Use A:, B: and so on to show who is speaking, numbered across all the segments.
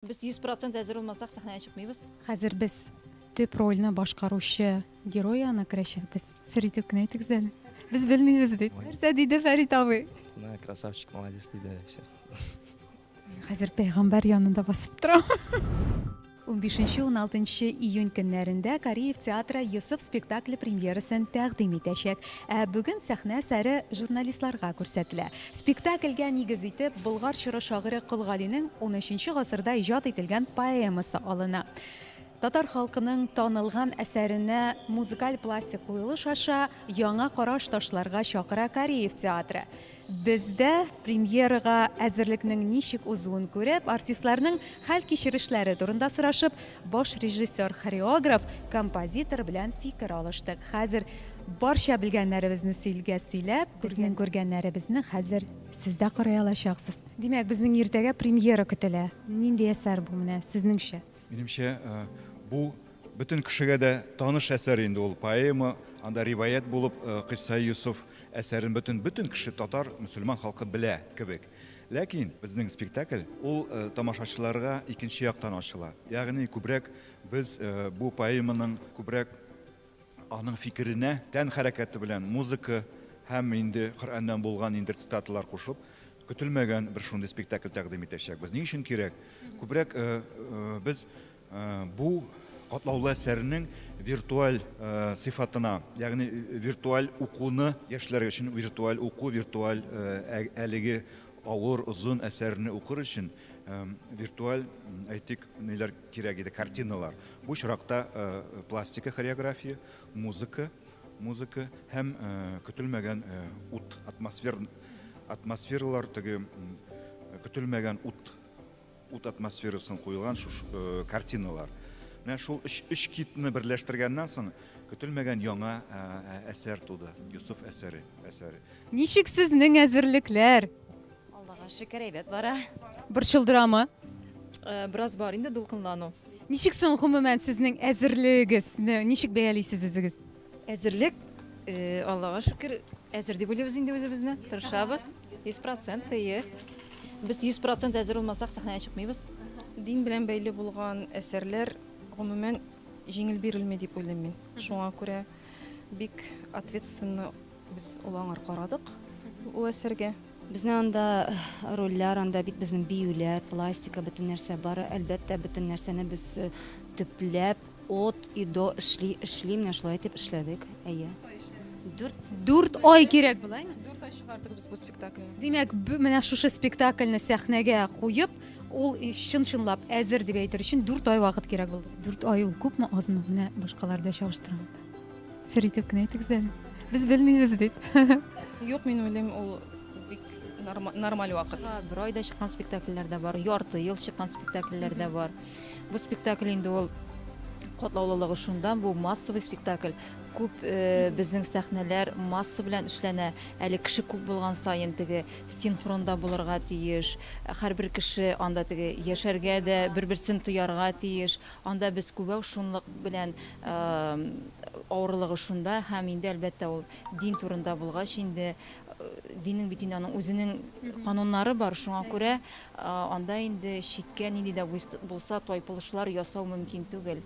A: Без 100% әзер булмасак, сәхнәгә чыкмыйбыз.
B: Хәзер без төп рольне башкаручы герой янына керәчәкбез. Сер итеп кенә әйтегез әле. Без белмибез бит. Нәрсә диде Фәрит абый?
C: На, красавчик, молодец диде. Все.
B: Хәзер пәйгамбәр янында басып торам. 15-16 июнь көннәрендә Кариев театры Йосыф спектакле премьерасын тәкъдим итәчәк. Ә бүген сәхнә әсәре журналистларга күрсәтелә. Спектакльгә нигез итеп Болгар чоры шагыйре Кол Галинең унөченче гасырда иҗат ителгән поэмасы алына. Татар халкының танылган әсәренә музыкаль-пластик куелыш аша яңа караш ташларга чакыра Кариев театры. Без дә премьерага әзерлекнең ничек узуын күреп, артистларның хәл-кичерешләре турында сорашып, баш режиссер, хореограф, композитор белән фикер алыштык. Хәзер барча белгәннәребезне сөйлгә сөйләп, безнең күргәннәребезне хәзер сез дә карый алачаксыз. Димәк, безнең иртәгә премьера көтелә. Нинди әсәр бу менә, сезнеңчә?
D: Минемчә, бу бөтен кешегә дә таныш әсәр инде ул, поэма, анда риваять булып Кыйссаи Йосыф әсәрен бөтен бөтен кеше, татар, мөселман халкы белә кебек. Ләкин безнең спектакль ул тамашачыларга икенче яктан ачыла. Ягъни күбрәк без бу поэманың күбрәк аның фикеренә тән хәрәкәте белән музыка һәм инде Коръәннән булган ниндидер цитаталар кушып, көтелмәгән бер шундый спектакль тәкъдим итәчәкбез. Ни өчен кирәк? Күбрәк без бу катлаулы әсәрнең виртуаль сыйфатына, ягъни виртуаль укуны, яшьләр өчен виртуаль уку, виртуаль әлеге авыр, озын әсәрне укыр өчен виртуаль, әйтик, ниләр кирәк иде, картиналар. Бу очракта пластика, хореография, музыка, музыка һәм көтелмәгән ут, атмосфер, атмосфералар, теге көтелмәгән ут, ут атмосферасын куелган шуш картиналар. Менә шул өч, өч китны берләштергәннән соң көтелмәгән яңа әсәр туды, Йосыф әсәре, әсәре.
B: Ничек сезнең әзерлекләр?
E: Аллага шөкер, әйбәт бара.
B: Борчылдырамы?
A: Бераз бар инде дулкынлану.
B: Ничек соң гомумән сезнең әзерлегегезне ничек бәялисез үзегез?
A: Әзерлек, Аллага шөкер, әзер дип уйлыйбыз инде үзебезне, тырышабыз. 100 процент, әйе. Без 100 процент әзер булмасак, сәхнәгә чыкмыйбыз.
F: Дин белән бәйле булган әсәрләр, гомумән, җиңел бирелми дип уйлыйм мин. Шуңа күрә бик ответственно без ул аңар карадык, ул әсәргә.
E: Безнең анда рольләр, анда бит безнең биюләр, пластика, бөтен нәрсә бар. Әлбәттә, бөтен нәрсәне без төпләп, от и до эшли, эшли, менә шулай итеп эшләдек. Әйе.
B: Дүрт. Дүрт ай кирәк болаймы?
F: Дүрт ай чыгардык без бу спектакльне.
B: Димәк, менә шушы спектакльне сәхнәгә куеп, ул чын-чынлап әзер дип әйтер өчен дүрт ай вакыт кирәк булды. Дүрт ай ул күпме, азмы? Менә башкалар белән чагыштырганда. Сер итеп кенә әйтегез әле. Без белмибез бит.
F: Юк, мин уйлыйм, ул бик нормаль вакыт.
A: Бер айда чыккан спектакльләр дә бар, ярты ел чыккан спектакльләр дә бар. Бу спектакль инде ул катлаулылыгы шунда, бу массовый спектакль. Күп э, безнең сәхнәләр масса белән эшләнә. Әле кеше күп булган саен теге синхронда булырга тиеш. Һәрбер кеше анда теге яшәргә дә, бер-берсен тоярга тиеш. Анда без күбәү шунлык белән авырлыгы шунда һәм инде, әлбәттә, ул дин турында булгач инде, диннең бит инде аның үзенең кануннары бар, шуңа күрә анда инде читкә нинди дә булса тайпылышлар ясау мөмкин түгел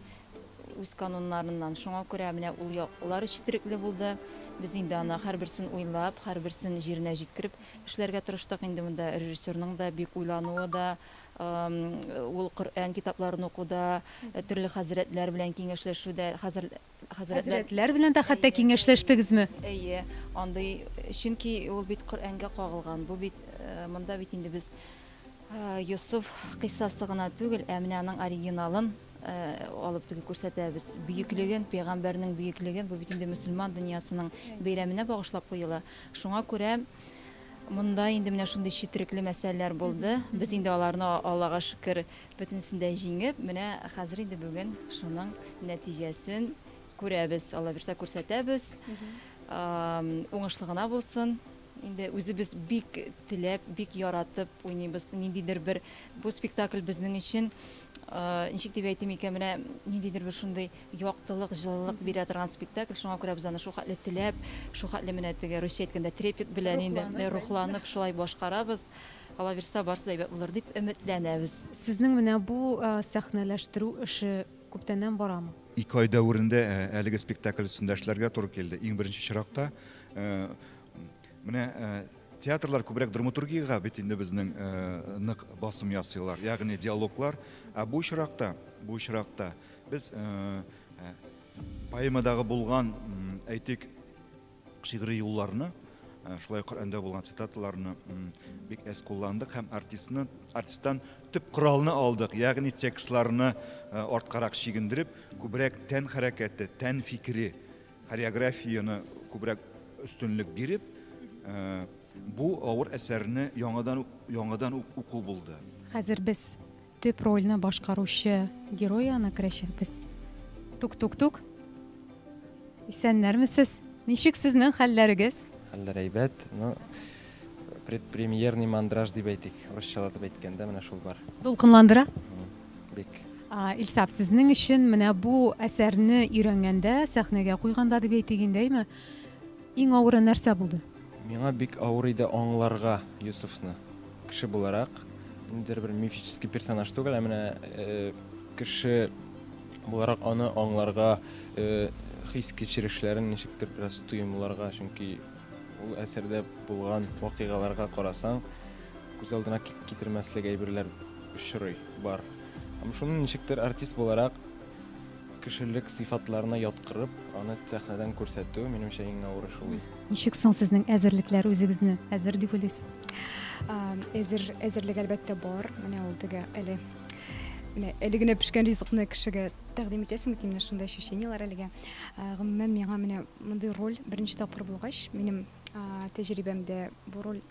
A: үз кануннарыннан. Шуңа күрә менә ул яклары четерекле булды. Без инде аны һәрберсен уйлап, һәрберсен җиренә җиткереп эшләргә тырыштык. Инде монда режиссерның да бик уйлануы да, Ул Коръән китапларын укуда, төрле хәзрәтләр белән киңәшләшүдә, хәзер
B: хәзрәтләр Хәзрәтләр белән дә хәтта киңәшләштегезме?
A: Әйе, андый, чөнки ул бит Коръәнгә кагылган. Бу бит, монда бит инде без Йосыф кыйссасы гына түгел, ә менә аның оригиналын алып теге күрсәтәбез. Бөеклеген, пәйгамбәрнең бөеклеген, бу бит инде мөселман дөньясының бәйрәменә багышлап куела. Шуңа күрә Монда инде менә шундый четерекле мәсьәләләр булды. Без инде аларны, Аллага шөкер, бөтенесен дә җиңеп, менә хәзер инде бүген шуның нәтиҗәсен күрәбез. Алла бирсә, күрсәтәбез. Уңышлы гына булсын. Инде үзебез бик теләп, бик яратып уйныйбыз. Ниндидер бер бу спектакль безнең өчен, ничек дип әйтим икән, менә ниндидер бер шундый яктылык, җылылык бирә торган спектакль. Шуңа күрә без аны шулхәтле теләп, шулхәтле менә теге русча әйткәндә трепет белән инде рухланып шулай башкарабыз. Алла бирса, барысы да әйбәт булыр дип өметләнәбез.
B: Сезнең менә бу сәхнәләштерү эше күптәннән барамы?
D: Ике ай дәверендә әлеге спектакль өстендә эшләргә туры килде. Иң беренче чиракта менә театрлар күбрәк драматургиягә бит инде безнең нык басым ясыйлар, ягъни диалоглар. Ә бу очракта, бу очракта без поэмадагы булган, әйтик, Шигъри юлларны, шулай ук Коръәндә булган цитаталарны бик әз кулландык һәм артистны, артисттан төп коралны алдык, ягъни текстларны арткарак чигендереп, күбрәк тән хәрәкәте, тән фикере, хореографияне күбрәк өстенлек биреп, бу авыр әсәрне яңадан яңадан уку булды.
B: Хәзер без Төп рольне башкаручы герой янына керәчәкбез. Тук-тук-тук. Исәннәрмесез? Ничек сезнең хәлләрегез?
C: Хәлләр әйбәт. Ну, предпремьерный мандраж дип әйтик, урысчалатып әйткәндә, менә шул бар.
B: Дулкынландыра?
C: Бик.
B: Илсаф, сезнең өчен менә бу әсәрне өйрәнгәндә, сәхнәгә куйганда дип әйтик инде, әйме? Иң авыры нәрсә булды?
C: Миңа бик авыр иде аңларга Йосыфны. Кеше буларак, ниндидер бер мифический персонаж түгел, ә менә кеше буларак аны аңларга, хис-кичерешләрен ничектер бераз тоемларга, чөнки ул әсәрдә булган вакыйгаларга карасаң, күз алдына китермәслек әйберләр очрый, бар. Һәм шуны ничектер артист буларак Кешелек сыйфатларына яткырып, аны сәхнәдән күрсәтү, минемчә, иң авыры шул.
B: Ничек соң сезнең әзерлекләр, үзегезне әзер дип уйлыйсыз?
G: Әзер, әзерлек әлбәттә бар. Менә ул теге әле менә әле генә пешкән ризыкны кешегә тәкъдим итәсең бит, менә шундый ощущениеләр әлегә. Гомумән, миңа менә мондый роль беренче тапкыр булгач, минем тәҗрибәмдә бу роль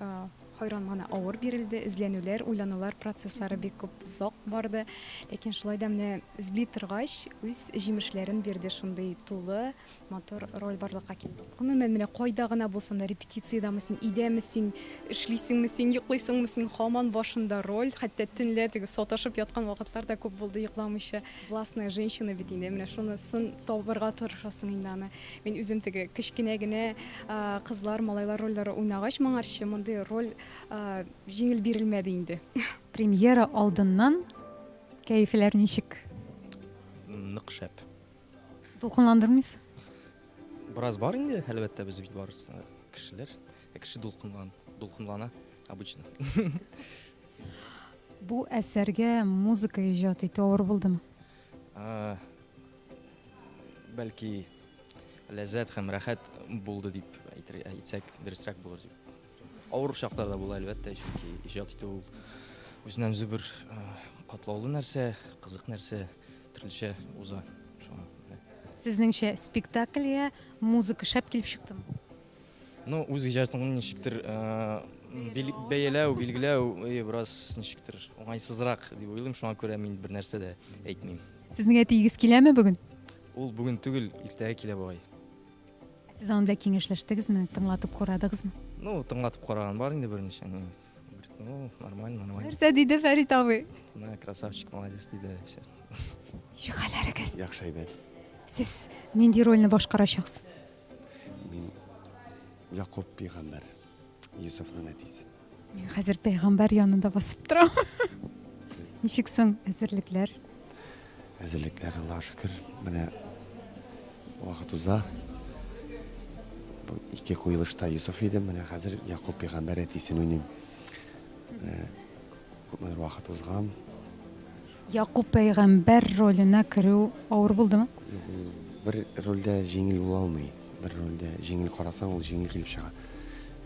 G: Хайран гына авыр бирелде, эзләнүләр, уйланулар процесслары бик күп озак барды. Ләкин шулай да менә эзли торгач, үз җимешләрен бирде, шундый тулы, матур роль барлыкка килде. Гомумән, менә кайда гына булсаң да, репетициядәме син, өйдәме син, эшлисеңме син, йоклыйсыңмы син, һаман башында роль, хәтта төнлә теге саташып яткан вакытлар да күп булды, йокламыйча. Властная женщина бит инде, менә шунысын табырга тырышасың инде аны. Мин үзем теге кечкенә генә кызлар, малайлар рольләре уйнагач моңарчы мондый роль җиңел бирелмәде инде.
B: Премьера алдыннан кәефләр ничек?
C: Нык шәп.
B: Дулкынландырмыйсыз?
C: Бераз бар инде, әлбәттә, без бит барысы кешеләр. Ә кеше дулкынлан, дулкынлана обычно.
B: Бу әсәргә музыка иҗат итү авыр булдымы?
C: Бәлки ләззәт һәм рәхәт булды дип әйтер, әйтсәк, дөресрәк булыр дип. Авыр чаклар да була, әлбәттә, чөнки иҗат итү ул үзеннән үзе бер катлаулы нәрсә, кызык нәрсә, төрлечә уза. Шуңа.
B: Сезнеңчә, спектакльгә музыка шәп килеп чыктымы?
C: Ну, үз иҗатыңны ничектер бәяләү, билгеләү, бераз ничектер уңайсызрак дип уйлыйм, шуңа күрә мин бер нәрсә дә әйтмим.
B: Сезнең әтиегез киләме бүген?
C: Ул бүген түгел, иртәгә килә бугай.
B: Сез аның белән киңәшләштегезме, тыңлатып карадыгызмы?
C: Ну, тыңлатып караган бар инде берничә. Ну, нормально, нормально.
B: Нәрсә диде Фәрит абый?
C: На, красавчик, молодец диде. Все.
B: Ничек хәлләрегез?
H: Яхшы әйбәт.
B: Сез нинди рольне башкарачаксыз?
H: Мин Якуб пәйгамбәр, Йосыфның әтисе.
B: Мин хәзер пәйгамбәр янында басып торам. Ничек соң әзерлекләр?
H: Әзерлекләр, Аллаһка шөкер, менә вакыт уза. Бу ике куелышта Йосыф идем, менә хәзер Якуб пәйгамбәр әтисен уйныйм. Менә күпмедер вакыт узган.
B: Якуб пәйгамбәр роленә керү авыр булдымы?
H: Юк, ул бер рольдә җиңел була алмый. Бер рольдә җиңел карасаң, ул җиңел килеп чыга.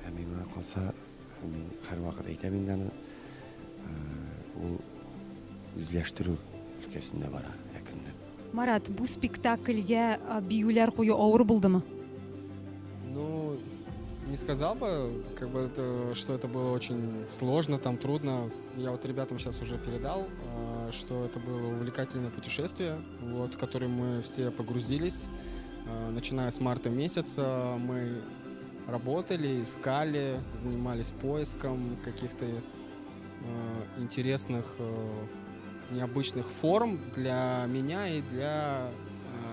H: Ә миңа калса, мин һәрвакыт әйтәм инде аны, ул үзләштерү өлкәсендә бара әкренләп.
B: Марат, бу спектакльгә биюләр кую авыр булдымы?
I: Ну, не сказал бы, как бы это, что это было очень сложно, там трудно. Я вот ребятам сейчас уже передал, э, что это было увлекательное путешествие, вот, в которое мы все погрузились. Э, начиная с марта месяца мы работали, искали, занимались поиском каких-то э, интересных, необычных форм для меня и для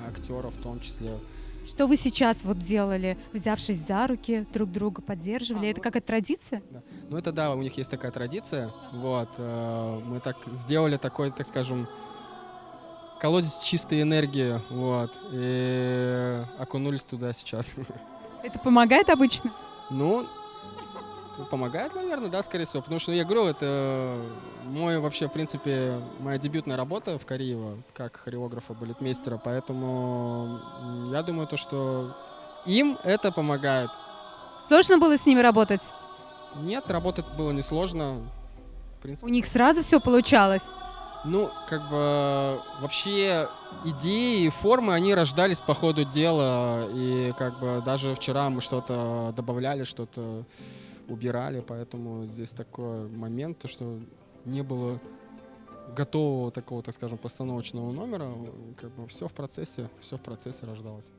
I: актеров в том числе.
B: Что вы сейчас вот делали, взявшись за руки, друг друга поддерживали? Это какая-то традиция?
I: Да. Ну, это да, у них есть такая традиция. Вот, мы так сделали такой, так скажем, колодец чистой энергии, вот, и окунулись туда сейчас.
B: Это помогает обычно?
I: Ну, помогает, наверное, да, скорее всего. Потому что, я говорю, это мой вообще, в принципе, моя дебютная работа в Кариево как хореографа, балетмейстера, поэтому я думаю, то, что им это помогает.
B: Сложно было с ними работать?
I: Нет, работать было несложно. В принципе.
B: У них сразу все получалось?
I: Ну, как бы вообще идеи и формы, они рождались по ходу дела, и как бы даже вчера мы что-то добавляли, что-то убирали, поэтому здесь такой момент, то, что не было готового такого, так скажем, постановочного номера, как бы все в процессе рождалось.